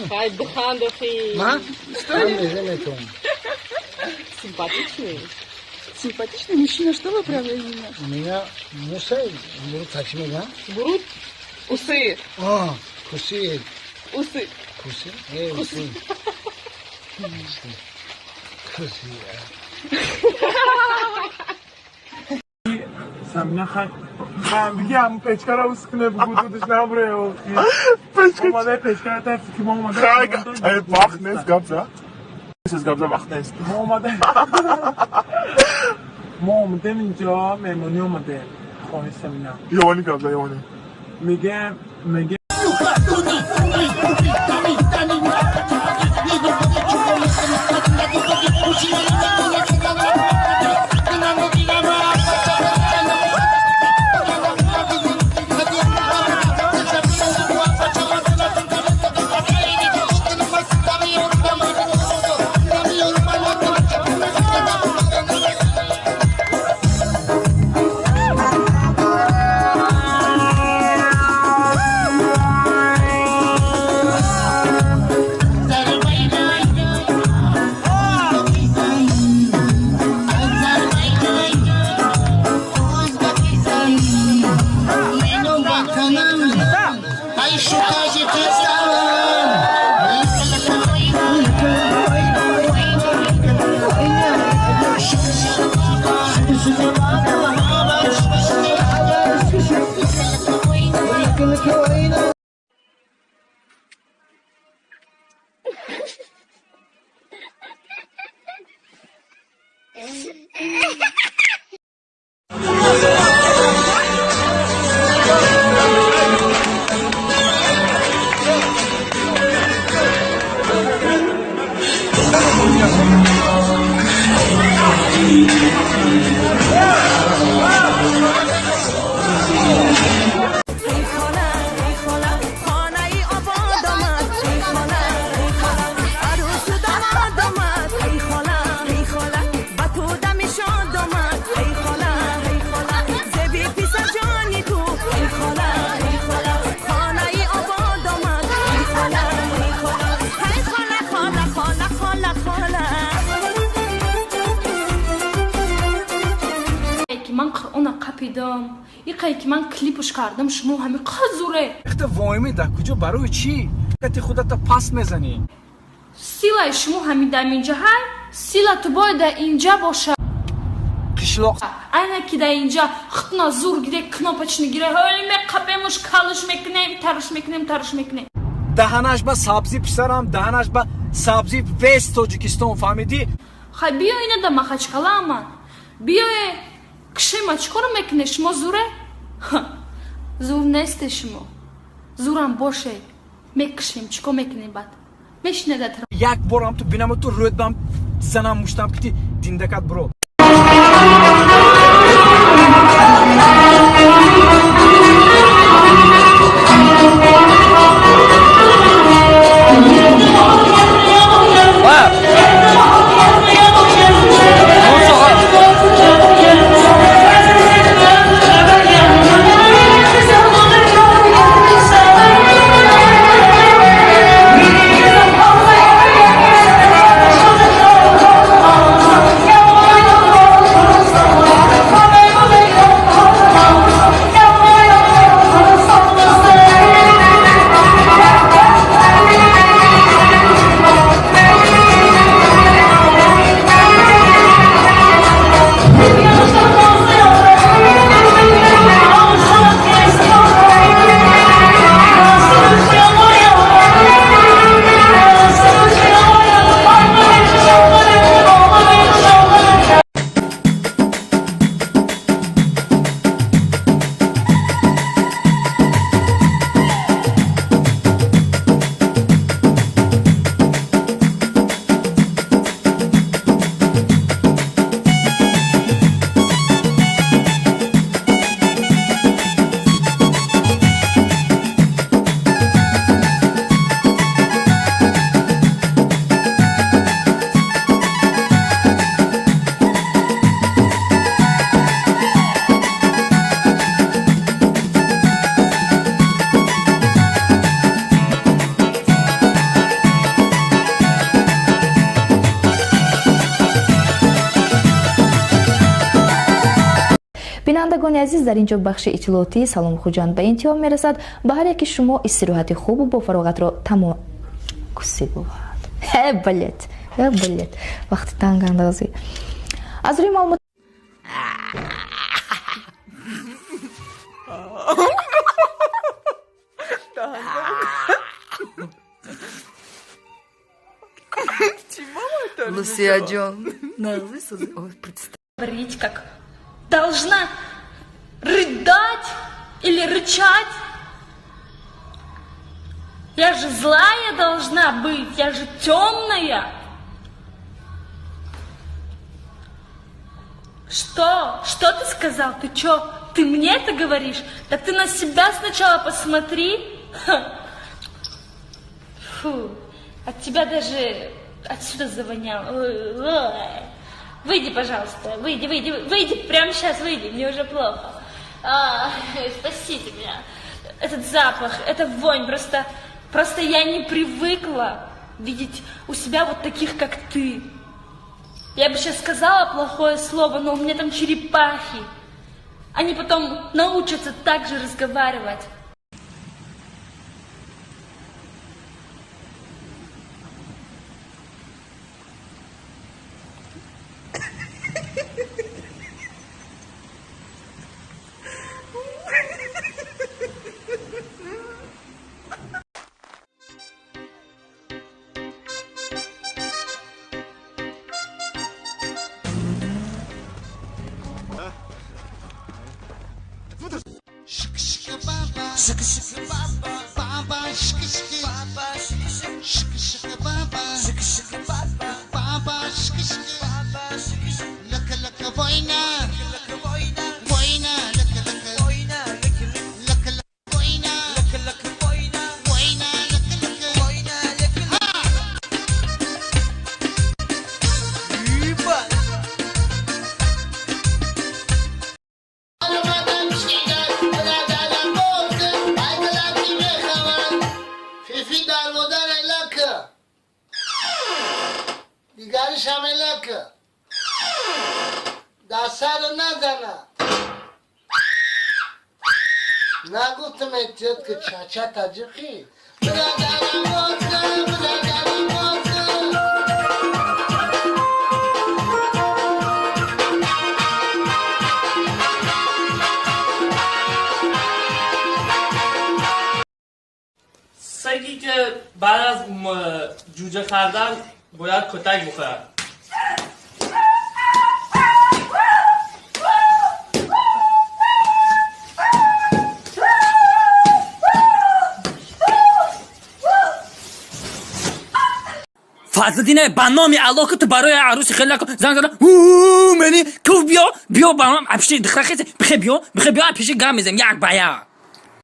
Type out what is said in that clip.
Хай бихандохи. Ма? Что? Симпатичный. Симпатичный мужчина, что вы прям именно? У меня муса, мурут такси, да? Бурут? Усы. А, куси. Усы. Куси? Усы. Куси. Самина хай. Бигам печкара ускне бугудудиш набре. Омада печкара таф ки мо омада. Хай, вақт нест гап за. Нест гап за, вақт нест. Мо омада. Мо омадем инҷо, меҳмонӣ омадем. Хонаи Самина. Ёни гап за, ёни. Мегем, мегем. Ман Қуръона қапидам. Иқае ки ман клипш кардам, шумо ҳами қазуре. Ихта воимӣ дар куҷо, барои чӣ? Кати худата пас мезанӣ. Силаи шумо ҳами дар инҷа ҳай, сила ту бояд дар инҷа боша. Қишлоқ. Айна ки дар инҷа хутна зур гире, кнопочни гире, ҳоли меқапемуш, калш мекунем, таруш мекунем, таруш мекунем. Даҳанаш ба сабзӣ писарам, даҳанаш ба сабзӣ вес Тоҷикистон, фаҳмидӣ? Хай биё ина да Махачкала аман. Биёе кшема чӣ кор мекунед? Шумо зуре? Зур несте шумо. Зурам боше. Мекушем, чӣ кор мекунем баъд? Мешинед. Як борам ту бинам, ту рӯдбам занам муштам ки ти диндакат биро. Бинандагони азиз, дар ин ҷо бахши иттилоотии Салом Хуҷанд ба интиҳо мерасад. Ба ҳар яки шумо истироҳати хубу бофароғатро тамо куси бувад. Э, блять, э, блять, вақти тангандозӣ аз рӯи маълумот. Лусияҷон, нағзи. Говорить как должна рыдать или рычать. Я же злая должна быть, я же темная. Что? Что ты сказал? Ты чё? Ты мне это говоришь? Так ты на себя сначала посмотри. Ха. Фу, от тебя даже отсюда завоняло. Ой, ой. Выйди, пожалуйста, выйди, выйди, выйди, прямо сейчас выйди, мне уже плохо. А, спасите меня. Этот запах, эта вонь, просто, просто я не привыкла видеть у себя вот таких, как ты. Я бы сейчас сказала плохое слово, но у меня там черепахи. Они потом научатся так же разговаривать. سگی که بعد از جوجه خوردن باید کتک بخورد. Фазлиддине, ба номи Аллоҳ, ки ту барои арӯси хеле занг зада мени ку, биё, биё, ба ман апши дихрахеси, бихе, биё, бихе, биё, пеши гам мезем як ба як.